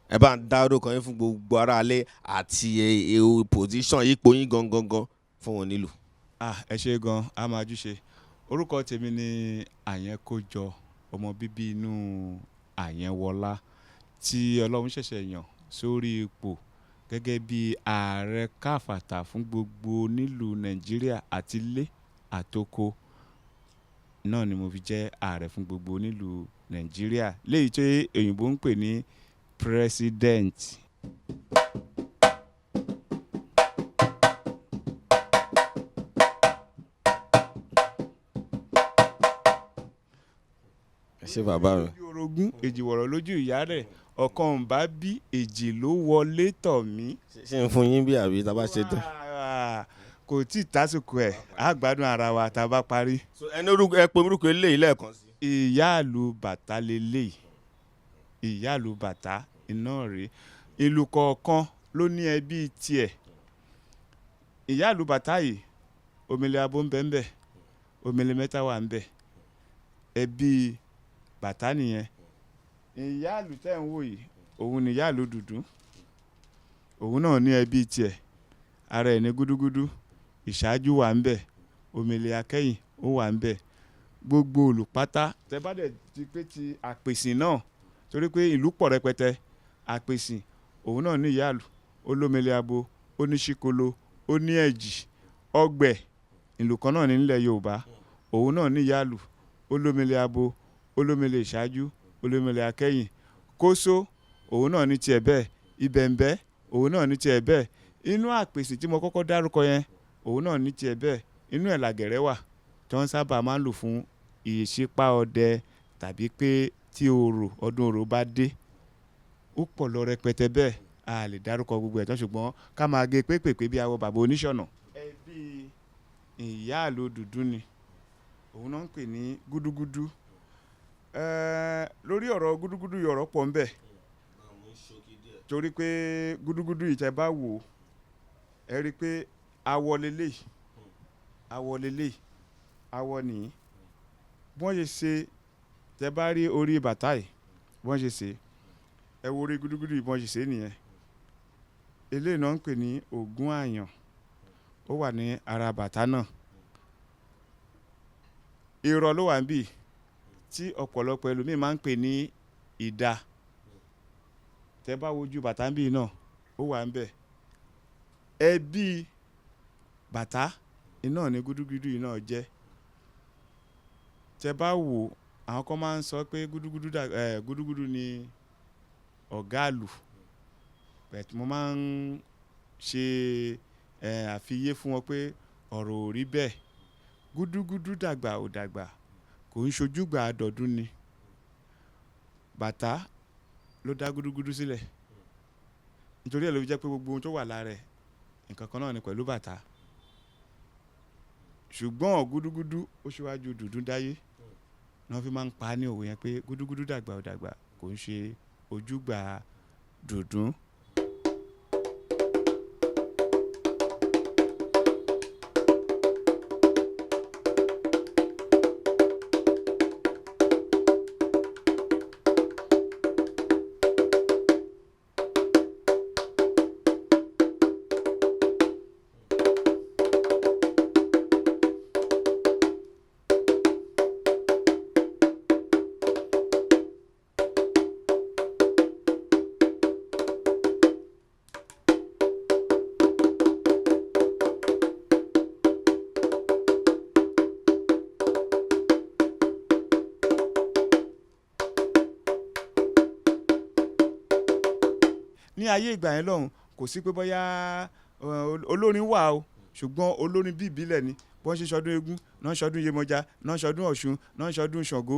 Ẹ bá ń dá orúkọ yín fún gbogbo aráalé àti position ipò yín gangan gan fún wọn nílùú. Ah, ẹ ṣe gan, a máa júṣe. Orúkọ tèmi ni Àyẹnkójọ, ọmọ bíbí inú Àyẹnwọlá tí Ọlọ́run ṣẹ̀ṣẹ̀ yàn sórí ipò gẹ́gẹ́ bí ààrẹ káfàtà fún gbogbo onílù Nàìjíríà àti ilé àtoko. Náà ni mo fi jẹ́ ààrẹ fún gbogbo onílù Nàìjíríà, léyìí tí òyìnbó ń pè ní president. Ẹ ṣé bàbá mi. Lójú orogún èjì wọ̀rọ̀ lójú ìyá rẹ̀, ọ̀kan ò bá bí èjì ló wọlé tọ̀ mí. Ṣé n fún yín bí àbí tá a bá ṣe tán? Ah, kò tí ì tásìkò ẹ̀, á gbádùn ara wa tá a bá parí. So ẹni orúkọ ẹ pé orúkọ eléyìí lẹ́ẹ̀kan sí. Ìyáàlú bàtà leléyìí, ìyáàlú bàtà iná rèé. Ìlú kọ̀ọ̀kan ló ní ẹbí tiẹ̀. Ìyáàlú bàtà yìí, omele abo ń bẹ ń bẹ, omele mẹ́ta wà ń bẹ, ẹbí bàtà nìyẹn. Ìyáàlú tẹ́ ń wò yìí, òun ni ìyáàlú dùndún, òun náà ní ẹbí tiẹ̀. Ara ẹ̀ ní gúdúgúdú, ìṣáájú wà ń bẹ, omele akẹ́yìn ó wà ń bẹ. Gbogbo olùpátá tẹ bá dẹ̀ ti pé ti àpèsìn náà, torí pé ìlú pọ̀ rẹpẹtẹ. Àpèsìn òun náà ní ìyáàlú, ó lómele abo, ó ní ṣíkolo, ó ní ẹ̀jì. Ọgbẹ̀ ìlú kan náà ní nílẹ̀ Yorùbá, òun náà ní ìyáàlú, ó lómele abo, ó lómele ìṣáájú, ó lómele akẹ́yìn. Kósó òun náà ní tiẹ̀ bẹ́ẹ̀. Ìbẹ̀ǹbẹ́ òun náà ní tiẹ̀ bẹ́ẹ̀. Inú àpèsìn tí mo kọ́kọ́ dárúkọ yẹn, òun náà ní tiẹ̀ bẹ́ẹ̀. Inú ẹ̀ làgẹ̀rẹ́ wà tí wọ́n sábà máa ń lò fún ìṣípá ọdẹ tàbí pé tí orò ọdún orò bá dé. Ó pọ̀ lọ rẹpẹtẹ bẹ́ẹ̀, a lè dárúkọ gbogbo ẹ̀ tán, ṣùgbọ́n ká máa gé pépèpé bí awọ bàbá oníṣọ̀nà. Ẹbí ìyáàlú dúdú ni òun náà ń pè ní gúdúgúdú. Lórí ọ̀rọ̀ gúdúgúdú yìí, ọ̀rọ̀ pọ̀ ń bẹ, torí pé gúdúgúdú yìí tẹ́ bá wò ó, ẹ rí i pé awọ leléyìí, awọ leléyìí, awọ nìyí. Bí wọ́n ṣe ṣe, tẹ́ bá rí orí bàtà yìí bí wọ́n ṣe ṣe, ẹ wo orí gúdúgúdú yìí bí wọ́n ṣe ṣe nìyẹn. Eléyìí náà ń pè ní ògún àyàn, ó wà ní ara bàtà náà. Irọ́ ló wà níbí tí ọ̀pọ̀lọpọ̀ ẹlòmíì máa ń pè ní ìdá. Tẹ́ bá wojú bàtà níbí náà, ó wà níbẹ̀. Ẹbí bàtà iná ní gúdúgúdú yìí náà jẹ́. Tẹ́ bá wò, àwọn kan máa ń sọ pé gúdúgúdú dà, gúdúgúdú ni ọ̀gá àlù. But mo máa ń ṣe àfiyé fún wọn pé ọ̀rọ̀ ò rí bẹ́ẹ̀. Gúdúgúdú dàgbà ò dàgbà, kò ń ṣojúgbà àdọ̀dún ni. Bàtà ló dá gúdúgúdú sílẹ̀. Nítorí ẹ ló fi jẹ́ pé gbogbo ohun tó wà lára ẹ̀, nǹkan kan náà ni pẹ̀lú bàtà. Ṣùgbọ́n gúdúgúdú ó ṣíwájú dùndún dáyé. Ni wọ́n fi máa ń pa ní òwe yẹn pé gúdúgúdú dàgbà ò dàgbà, kò ń ṣe ojúgbà dùndún. Ní ayé ìgbà yẹn lọ́hùn, kò sí pé bóyá olórin wà o, ṣùgbọ́n olórin bí ìbílẹ̀ ni. Bí wọ́n ṣe ṣọdún eégún, náà ṣọdún Yemọja, náà ṣọdún Ọ̀ṣun, náà ṣọdún Ṣàngó,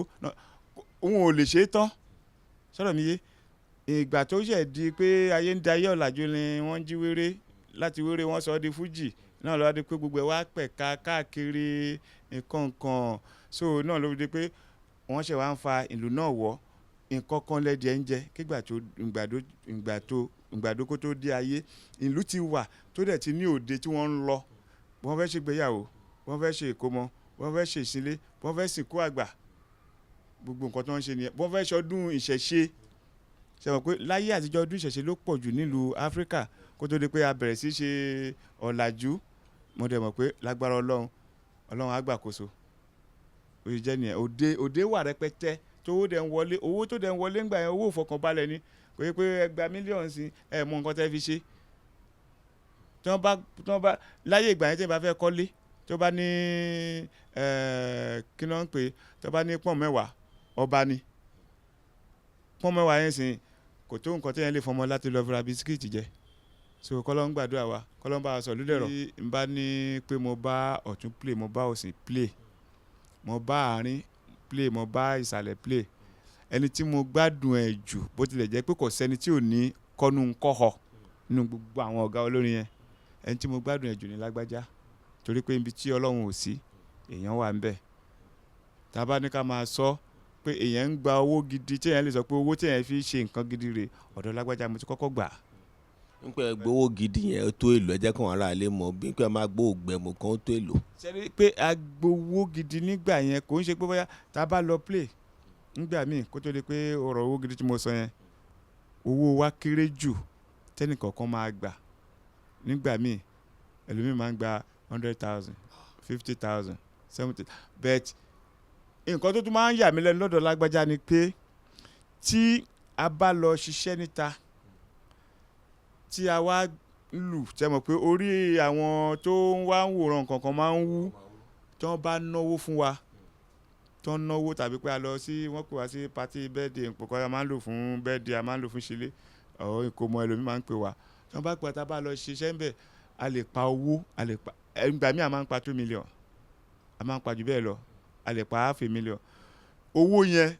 òun ò lè ṣe é tán. Sọ̀rọ̀ mi yé. Ìgbà tó ṣẹ̀ di pé ayé ń da ayé ọ̀làjú ni wọ́n ń jí wéré, láti wéré wọ́n sọ ọ́ di fújì, náà ló wá di pé gbogbo ẹ̀ wá pẹ̀ka káàkiri nǹkan kan. So náà ló fi di pé Wọ́n ṣe wá ń fa ìlú náà wọ̀. Nǹkan kan lẹ́dìẹ̀ ń jẹ kígbà tó ìgbàdo ìgbà tó ìgbàdo kó tó dé ayé. Ìlú ti wà tó dẹ̀ ti ní òde tí wọ́n ń lọ. Wọ́n fẹ́ ṣègbéyàwó, wọ́n fẹ́ ṣe ìkómọ, wọ́n fẹ́ ṣe ìsílé, wọ́n fẹ́ sìnkú àgbà, gbogbo nǹkan tó ń ṣe nìyẹn. Wọ́n fẹ́ ṣọdún ìṣẹ̀ṣe. Ṣe mọ̀ pé láyé àtijọ́, ọdún ìṣẹ̀ṣe ló pọ̀ jù nílùú Áfíríkà kó tó di pé a bẹ̀rẹ̀ sí ṣe ọ̀làjú. Mo dẹ̀ mọ̀ pé lágbára Ọlọ́run, Ọlọ́run á gbàkóso. Ó ṣe jẹ́ nìyẹn. Òde, òde wà rẹpẹtẹ, tówó dẹ̀ ń wọlé. Owó tó dẹ̀ ń wọlé ńgbà yẹn, owó ìfọkànbalẹ̀ ni. Kò yẹ pé ẹ gba mílíọ̀nù sí ẹ mọ nǹkan tẹ́ fi ṣe. Tí wọ́n bá láyé ìgbà yẹn, tí wọ́n bá fẹ́ kọ́lé, tí wọ́n bá ní kí ló ń pè, tí wọ́n bá ní pọ́n 10, ọba ni pọ́n 10 yẹn sìn, kò tó nǹkan tí yẹn lè fọmọ láti lọ fi ra bisikíìtì jẹ. So kọ́lọ́ ń gbàdúrà wa, kọ́lọ́ ń bá wa sọ lúdẹ̀rọ̀. Tí n bá ní pé mo bá ọ̀tún play, mo bá òsì play, mo bá àárín play, mo bá ìsàlẹ̀ play, ẹni tí mo gbádùn ẹ̀ jù, bó tilẹ̀ jẹ́ pé kò sẹ́ni tí ò ní kọ́nu ńkọ́họ nínú gbogbo àwọn ọ̀gá olórin yẹn, ẹni tí mo gbádùn ẹ̀ jù ní lágbájá, torí pé ibi tí Ọlọ́run ò sí, èèyàn wà ń bẹ̀. Tá a bá ní ká máa sọ pé èèyàn ń gba owó gidi, tí èèyàn lè sọ pé owó tí èèyàn fi ṣe nǹkan gidi rè, ọ̀dọ̀ lágbájá mo ti kọ́kọ́ gbà. Ń pẹ́ gbowó gidi yẹn, ó tó èlò? Ẹ jẹ́ kí àwọn aráalé mọ̀ bí pé máa gbowó gbẹ̀mù kan, ó tó èlò? Ṣe pé a gbowó gidi nígbà yẹn, kò ń ṣe pé bóyá tá a bá lọ play nígbà míì, kó tó di pé ọ̀rọ̀ owó gidi tí mo sọ yẹn, owó wa kéré jù tẹ́nìkọ̀ọ̀kan máa gbà nígbà míì, ẹlòmíì máa ń gba 100,000, 50,000, 70. But nǹkan tó tún máa ń yà mí lẹ́nu lọ́dọ̀ lágbájá ni pé tí a bá lọ ṣiṣẹ́ níta, tí a wá lù, tẹ́ mọ̀ pé orí àwọn tó ń wá ń wòran nǹkan kan máa ń wú, tí wọ́n bá náwó fún wa, tí wọ́n náwó, tàbí pé a lọ sí, wọ́n pè wá sí party birthday, nǹkan a máa ń lò fún birthday, a máa ń lò fún ṣílé ọ̀ ìkómọ, ẹlòmíì máa ń pè wá. Tí wọ́n bá pè wá, tá a bá lọ ṣiṣẹ́ ńbẹ̀, a lè pa owó, a lè pa ìgbà míì a máa ń pa 2 million, a máa ń pa jù bẹ́ẹ̀ lọ, a lè pa half a million. Owó yẹn,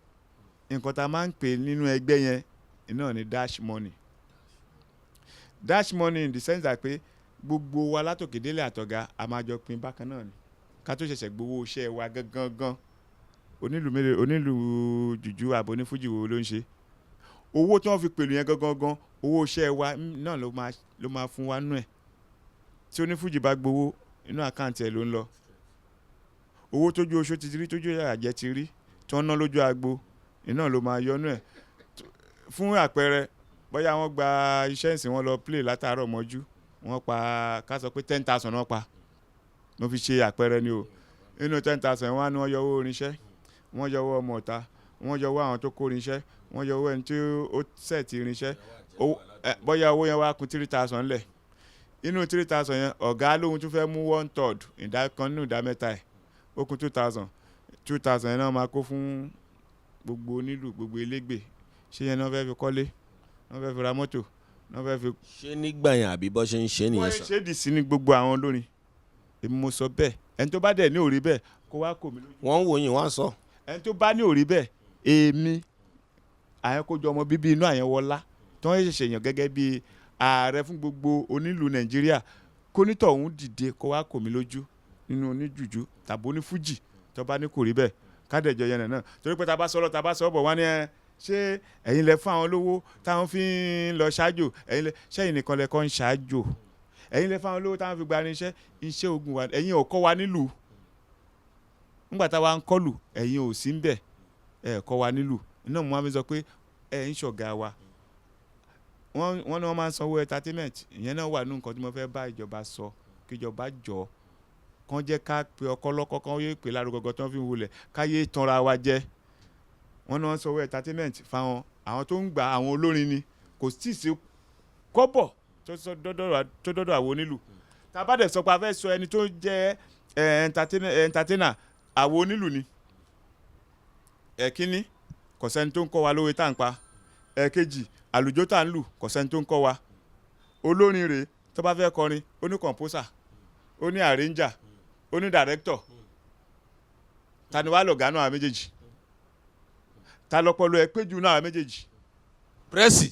nǹkan tá a máa ń pè nínú ẹgbẹ́ yẹn náà ni dash money. Dash money in the sense that pé gbogbo wa látòkè délé, àtọ̀gá, a máa jọ pín bákan náà ni, ká tó ṣẹ̀ṣẹ̀ gbowó iṣẹ́ wa gangan gan. Onílù mélòó, onílù jùjú àbò onífújì wo ló ń ṣe owó tí wọ́n fi pèlú yẹn gangan gan? Owó iṣẹ́ wa náà ló máa fún wa nú ẹ̀. Tí onífújì bá gbowó, inú account ẹ̀ ló ń lọ. Owó tójú oṣó ti rí, tójú àjẹ́ ti rí, tí wọ́n ná lójú agbo, iná ló máa yọnú ẹ̀. Fún àpẹẹrẹ, bóyá wọ́n gba iṣẹ́ ìsìn, wọn lọ play látàárọ̀ mọ́jú, wọ́n pa, ká sọ pé 10,000 náà pa, mo fi ṣe àpẹẹrẹ ni o. Nínú 10,000, wọ́n á ní wọ́n yọ owó irinṣẹ́, wọ́n yọ owó ọmọ ọ̀ta, wọ́n yọ owó àwọn tó kó irinṣẹ́, wọ́n yọ owó ẹni tí ó set irinṣẹ́. Bóyá owó yẹn wá kù 3,000 lẹ̀. Inú 3,000 yẹn, ọ̀gá lóhun tún fẹ́ mú one third, ìdá kan nínú ìdá mẹ́ta ẹ̀, ó kù 2,000. 2,000 yẹn náà máa kó fún gbogbo onílù, gbogbo elégbè. Ṣé yẹn náà fẹ́ fi kọ́lé, náà fẹ́ fi ra mọ́tò, náà fẹ́ fi? Ṣé nígbà yẹn, àbí bọ́ ṣe ń ṣe nìyẹn Wọ́n sàn? ṣe dì sí ní gbogbo àwọn olórin. Èmi mo sọ bẹ́ẹ̀. Ẹni tó bá dẹ̀ ní òrí bẹ́ẹ̀, kó wá kò mí lójú. Wọ́n ń wò yín, wọ́n á sọ. Ẹni tó bá ní òrí bẹ́ẹ̀, èmi Àyànkójọ, ọmọ bíbí inú Àyànwọlá, tí wọ́n ṣẹ̀ṣẹ̀ yàn gẹ́gẹ́ bí ààrẹ fún gbogbo onílù Nàìjíríà, kónítọ̀ ọ̀hún dìde kó wá kò mí lójú nínú oníjùjú tàbí onífújì tó bá ní kò rí bẹ́ẹ̀, kádẹ́jọ yẹn náà. Torí pé tá a bá sọ̀rọ̀, tá a bá sọ̀rọ̀ bọ̀, wọ́n ní ẹ ṣé ẹ̀yin lẹ fún àwọn lówó táwọn fi ń lọ ṣáájò? Ẹ̀yin lẹ ṣẹ́yìn nìkan lẹ kọ́ ń ṣáájò? Ẹ̀yin lẹ fún àwọn lówó táwọn fi gba irinṣẹ́ iṣẹ́ ogun wa? Ẹ̀yin ò kọ́ wa nílùú ńgbà táwa ń kọlù, ẹ̀yin ò sí ń bẹ̀, ẹ̀ kọ́ wa nílùú iná. Mo máa fi sọ pé ẹ̀ ń ṣọ̀gá wa. Wọ́n ní wọ́n máa ń sanwó entertainment. Ìyẹn náà wà ní nǹkan tí mo fẹ́ bá ìjọba sọ, kí ìjọba jọ kàn jẹ́ ká pe ọkọ́ lọ́kọ́, kán yé pè lárugọgọ tí wọ́n fi ń wulẹ̀, ká yé tanra wa jẹ. Wọ́n ní wọ́n sanwó entertainment fáwọn àwọn tó ń gba àwọn olórin ni, kò sì sí kọ́bọ̀ tó dọ́dọ̀ àwọn onílù. Tá a bá dẹ̀ sọ pé a fẹ́ sọ ẹni tó jẹ́ entertainer, àwọn onílù ni. Ẹ̀kíní, kò sẹ́ni tó ń kọ́ wa lówe tá à ń pa. Ẹ̀kejì, àlùjó tá à ń lù, kò sẹ́ni tó ń kọ́ wa. Olórin rèé, tó bá fẹ́ kọrin, ó ní composer, ó ní arranger, ó ní director. Ta ni wàá lọ̀gá náà àwọn méjèèjì? Ta lọ́pọlọ ẹ pé jù náà àwọn méjèèjì? Pírẹ́sì.